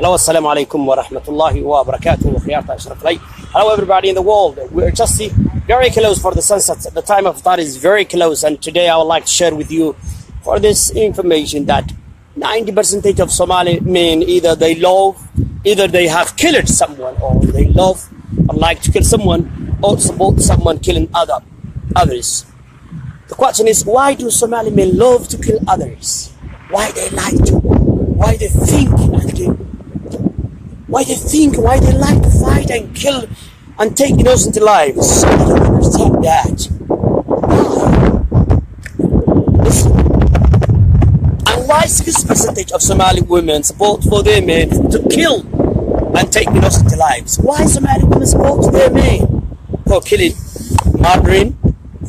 Hello, assalamu alaikum wa rahmatullahi wa barakatuh. Hello, everybody in the world. We're just very close for the sunset. The time of that is very close, and today I would like to share with you for this information that 90% of Somali men, either they love, either they have killed someone, or they love or like to kill someone, or support someone killing others. The question is, why do Somali men love to kill others? Why they like to? Why they think actually? Why they think? Why they like to fight and kill and take innocent lives? I don't understand that. Why? Listen. And why 6% of Somali women support for their men to kill and take innocent lives? Why Somali women support their men for killing, murdering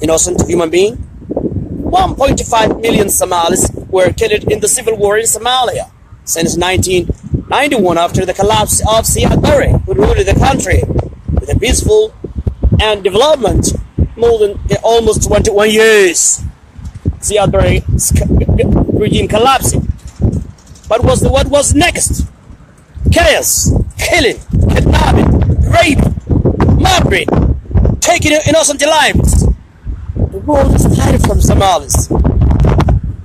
innocent human being? 1.5 million Somalis were killed in the civil war in Somalia since 1991, after the collapse of Siad Barre, who ruled the country with a peaceful and development more than almost 21 years. Siad Barre regime collapsing. But what was next? Chaos, killing, kidnapping, rape, murdering, taking innocent lives. The world is tired from Somalis.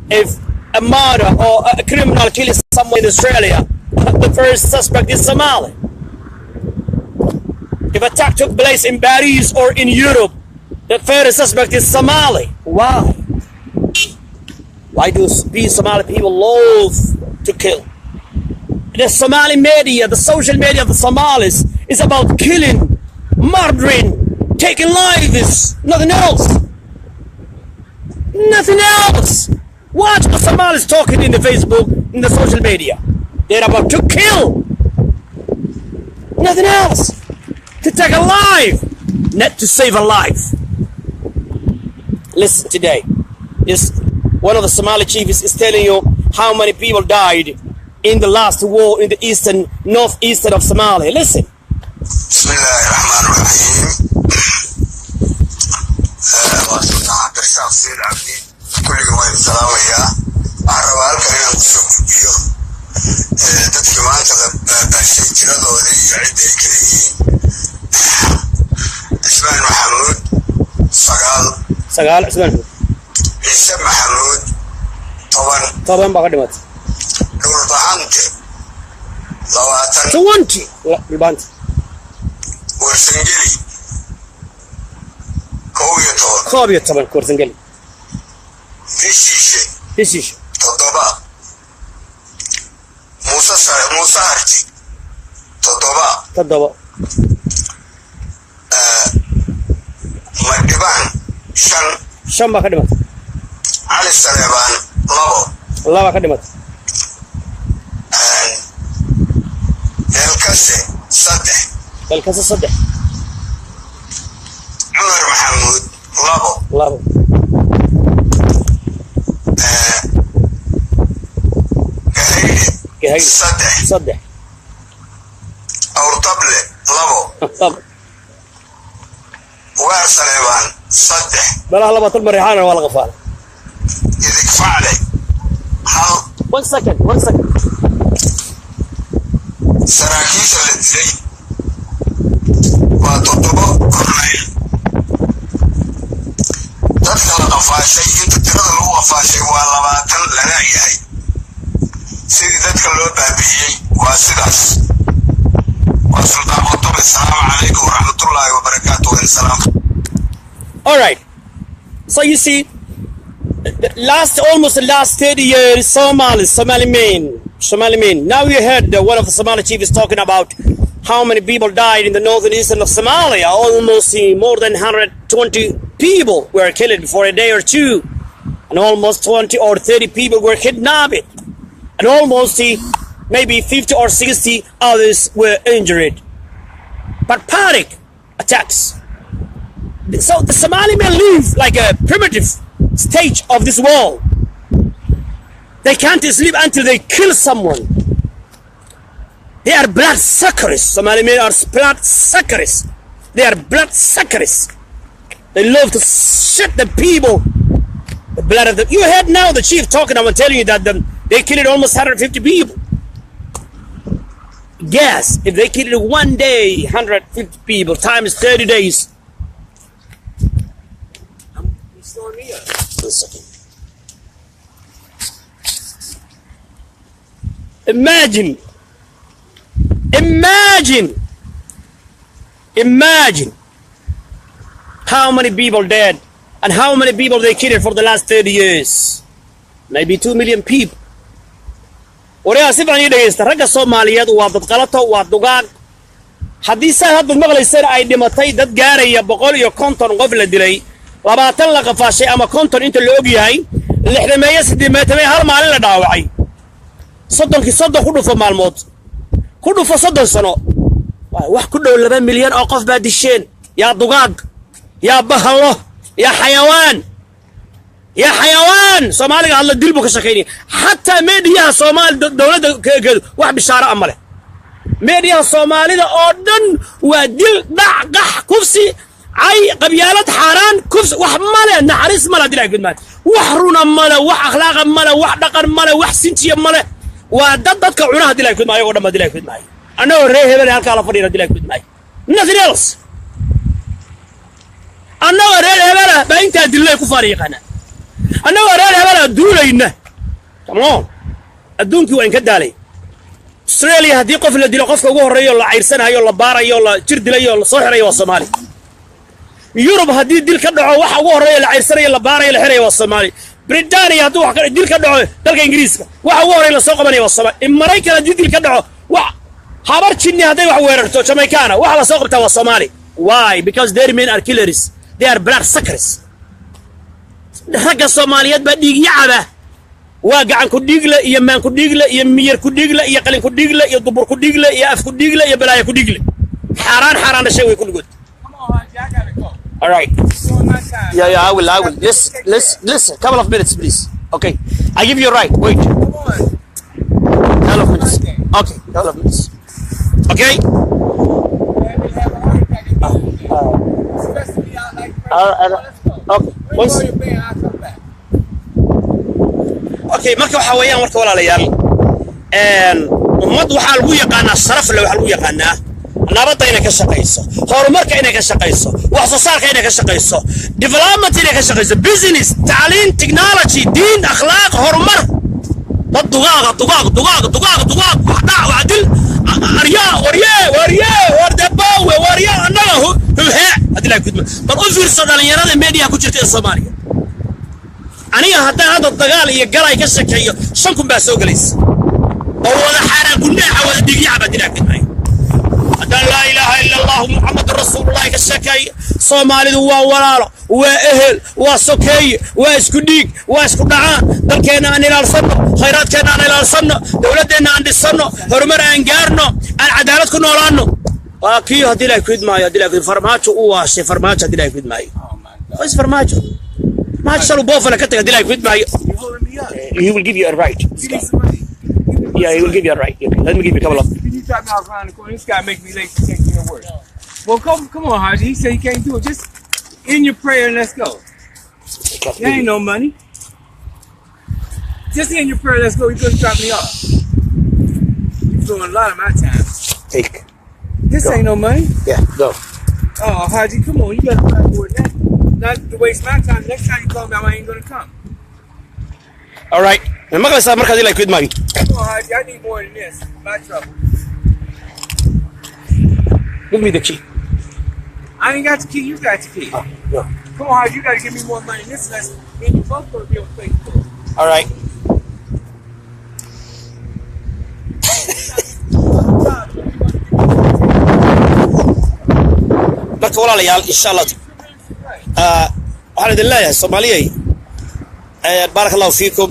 If a murder or a criminal kills someone in Australia, the first suspect is Somali. If attack took place in Paris or in Europe, the first suspect is Somali. Why? Why do these Somali people love to kill? The Somali media, the social media of the Somalis is about killing, murdering, taking lives, nothing else. Nothing else. Watch the Somalis talking in the Facebook, in the social media. They're about to kill. Nothing else. To take a life, not to save a life. Listen today. This one of the Somali chiefs is telling you how many people died in the last war in the eastern, northeastern of Somalia. Listen. بسم الله الرحمن الرحيم. Waa Sultaan Cabdirasaaq Siir Cabdi. Kulligii waan salaamayaa. Waxaan rabaa halkan inaan kusoo gudbiyo dadkii maanta la baabashay tiradoodii iyo cidda ay kala yihiin. Cismaan Maxamuud, 9. 9 Cismaan. Ciise Maxamuud, 10. 10 baa ka dhimatay. Dhulbahante, 20. 20 Dhulbahante. Warsangeli, 11. 11 Warsangeli. Dishiishe. Dishiishe. 7. Muuse Sare, Muuse Harti, 7. 7. Madhibaan, 5. 5 baa ka dhimatay. Cali Saleebaan, 2. 2 ka dhimatay. Leelkase, 3. Leelkase, 3. Cumar Maxamuud, 2. 2. Gahaydhe. Gahaydhe. 3. 3. Awrtable, 2. 2. Ugaar Saleebaan, 3. Balaha 20 Mariixaana waa la qafaalay. Idigfacle, 1. One second, one second. Saraakiisha la dilay waa 7 kornayl. Dadka la qafaashay, inta tirada lagu qafaashay waa 20 lana yahay. Sidii dadka loo baabi'iyey waa sidaas. Waa Sultaan Qotob. Assalaamu calaykum waraxmatullaahi wabarakaatu salaam. All right. So you see, the last almost the last 30 years, Somalis, Somali men, Somali men. Now you heard one of the Somali chiefs talking about how many people died in the northern eastern of Somalia. Almost more than 120 people were killed for a day or two, and almost 20 or 30 people were kidnapped, and almost maybe 50 or 60 others were injured. Barbaric attacks. So the Somali men live like a primitive stage of this world. They can't sleep until they kill someone. They are blood suckers. Somali men are blood suckers. They are blood suckers. They love to shit the people. The blood of the. You heard now the chief talking. I'm telling you that they killed almost 150 people. Guess if they killed one day 150 people times 30 days. You slowing me up. One second. Imagine. Imagine. Imagine how many people dead and how many people they killed for the last 30 years. Maybe 2 million people. Waryaa, si fiican ii dhegaysta. Ragga Soomaaliyeed waa dad qalato, waa dugaag. Haddii saa hadda maqlayseen ay dhimatay dad gaaraya 150 qof la dilay, 20 la qafaashay ama 50 inta la og yahay, 60meeyo, 80meeyo hal maalin la dhaawacay, 30kii 30 ku dhufo maalmood, ku dhufo 30 sano, wax ku dhow 2 milyan oo qof baa disheen. Yaa dugaag, yaa bahalo, yaa xayawaan, yaa xayawaan! Soomaaliga hadla dil buu ka shakaynaya. Xataa meediyaha Soomaali dowladda keedu wax bishaaro ama leh. Meediyaha Soomaalida oo dhan waa dil, dhac, qax, kufsi, cay, qabyaalad, xaaraan, kufsi. Wax male, naxariis male hadii gudmaan. Wax runa male, wax akhlaaqa male, wax dhaqan male, wax sinjiya male. Waa dad dadka cuna hadii la gudmaayo oo dhan hadii la gudmaayo. Annagoo reer hebel halkaa la fadhiya hadii la gudmaayo, nothing else. Annagoo reer hebela baa intaa dillay ku faari yaqaanaa. Annagoo reer hebela duulayna. Come on, adduunkii waa inka daalay. Australia haddii qof la dilo, qofka ugu horreeyo la cayrsanayo, la baarayo, la jir dilayo, la soo xirayo waa Soomaali. Yurub haddii dil ka dhaco, waxa ugu horreeya la cayrsanayo, la baarayo, la xirayo waa Soomaali. Britania haddii wax dil ka dhaco, dalka Ingiriiska, waxa ugu horreeya la soo qabanaya waa Soomaali. Maraykan haddii dil ka dhaco, wax habar jinni hadday wax weerarto Jamaicana, waxa la soo qabtaa waa Soomaali. Why? Because their men are killers, they are blood suckers. Ragga Soomaaliyeed baa dhiigyacaba, waa gacan ku dhiigle iyo maan ku dhiigle iyo miyir ku dhiigle iyo qalin ku dhiigle iyo dubur ku dhiigle iyo af ku dhiigle iyo balaayo ku dhiigle. Xaaraan, xaaraan dhashay way kulligood. Come on, Haji, I gotta go. All right. Doing my time. Yeah, I will, I will. Listen, listen, listen. Couple of minutes, please. Okay. I give you a right. Wait. Come on. Couple of minutes. Okay, couple of minutes. Okay? Let me have a heart attack again. Stressing me out like crazy. All right. Let's go. Okay. When Once- you go your band, I'll come back. Okay, marka waxa weeyaan, marka walaalayaal, ummad waxaa lagu yaqaanaa sharaf leh, waxaa lagu yaqaanaa nabadda inay ka shaqayso, horumarka inay ka shaqayso, wax soo saarka inay ka shaqayso, development inay ka shaqayso, business, tacliin, technology, diin, akhlaaq, horumar. Dad dugaaga, dugaag, dugaag, dugaag, dugaag, wax dhac, wax dil, aryaa, waryee, waryee, wardebawe, waryaa, annaga huhee haddii laa gudma. Bal u fiirso dhalinyarada meediyaha ku jirta ee Soomaaliya. Aniga haddaan hadda dagaal iyo galay ka shekeeyo, 5,000 baa soo gelaysa oo wada xaaraan gundheexa, wada dhigyacaba dilaa gudmaayo. Haddaan laa ilaaha ila Allahu Muxamadun rasuulullahi ka sheekeeyo, Soomaalidu waa walaalo, waa ehel, waa sokeeye, waa isku dhiig, waa isku dhacaan, dalkeenna aan ilaalsanno, khayraadkeenna aan ilaalsanno, dowladdeenna aan dhisanno, horumar aan gaarno, aan cadaalad ku noolaanno, waa kii haddii ilahay ku idmaayo, haddii ilahay ku Farmaajo u waashay. Farmaajo haddii ilahay ku idmaayo. Oh my God. Qoys Farmaajo Farmaajo shalu boofala ka tagay haddii ilahay ku idmaayo. You holding me up. He will give you a right. Give me some money. Give me Yeah, he will give you a right. Okay, let me give you a couple of Can you drop me off around the corner? This guy make me late to take me to work. Well, come on, Haji. He said he can't do it. Just end your prayer and let's go. There ain't no money. Just end your prayer. Let's go. You gonna drop me off. You doing a lot of my time. Take. This Go. Ain't no money. Yeah, go. Oh, Haji, come on. You gotta find more than that. Not to waste my time. Next time you call me, I ain't gonna come. All right, ma maqlaysaa markaad ilaa ku idmaayo? Come on, Haji. I need more than this. My trouble. Give me the key. I ain't got the key. You got the key. Oh, go. Come on, Haji. You gotta give me more money than this. Unless me and you both gonna be on Facebook. All right. Marka walaalayaal, insha Allah, waxaan idin leeyahay, Soomaaliyay, baaraka Allahu fiikum.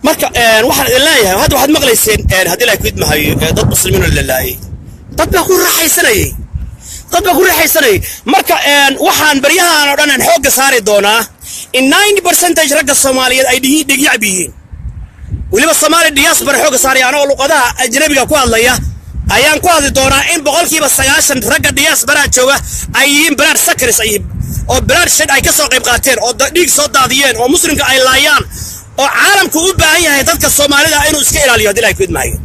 Marka waxaan idin leeyahay, hadda waxaad maqlayseen haddii la ku idmahayo dad muslimiin oo la laayay, dad baa ku raaxaysanayay, dad baa ku raaxaysanayay. Marka waxaan baryahan oo dhan aan xoogga saari doonaa in 90% ragga Soomaaliyeed ay dhihi dhigyacab yihiin. Weliba Soomaali diaspora xoogga saaraya, anagoo luqadaha ajnabiga ku hadlaya ayaan ku hadli doonaa in 90% ragga diaspora jooga ay yihiin blood suckers, ay yihiin. Oo bloodshed ay ka soo qayb qaateen oo dhiig soo daadiyeen oo Muslimka ay laayaan oo caalamku u baahan yahay dadka Soomaalida inuu iska ilaaliyo, haddii Ilahay ku idmaayo,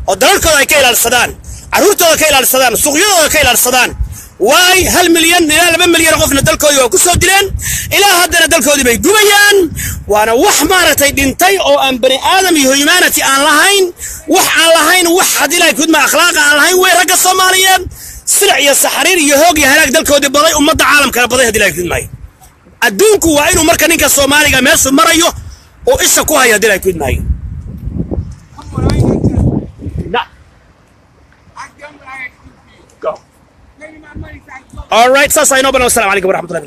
oo dalalkooda ay ka ilaalsadaan, carruurtooda ka ilaalsadaan, suuqyadooda ka ilaalsadaan. Waay 1 milyan ilaa 2 milyan qofna dalkoodii waa ku soo dileen, ilaa haddana dalkoodii bay gubayaan. Waana wax maaragtay dhintay oo aan bani aadam iyo humanity aan lahayn, wax aan lahayn, wax haddii Ilahay ku idmaa akhlaaqa aan lahayn wey. Ragga Soomaaliyeed silic iyo saxariir iyo hoog iyo halaag dalkoodii baday, ummadda caalamkana baday, haddii Ilahay ku idmaayo. Adduunku waa inuu marka ninka Soomaaliga meeshuu marayo oo isha ku haya, haddii Ilahay ku idmaayo. Come on, I ain't got time. Na. I done what I had to do for you. Go. Pay me my money so I can go. All right, saas aynoo banan. Wasalaamu calaykum waraxmatullahi.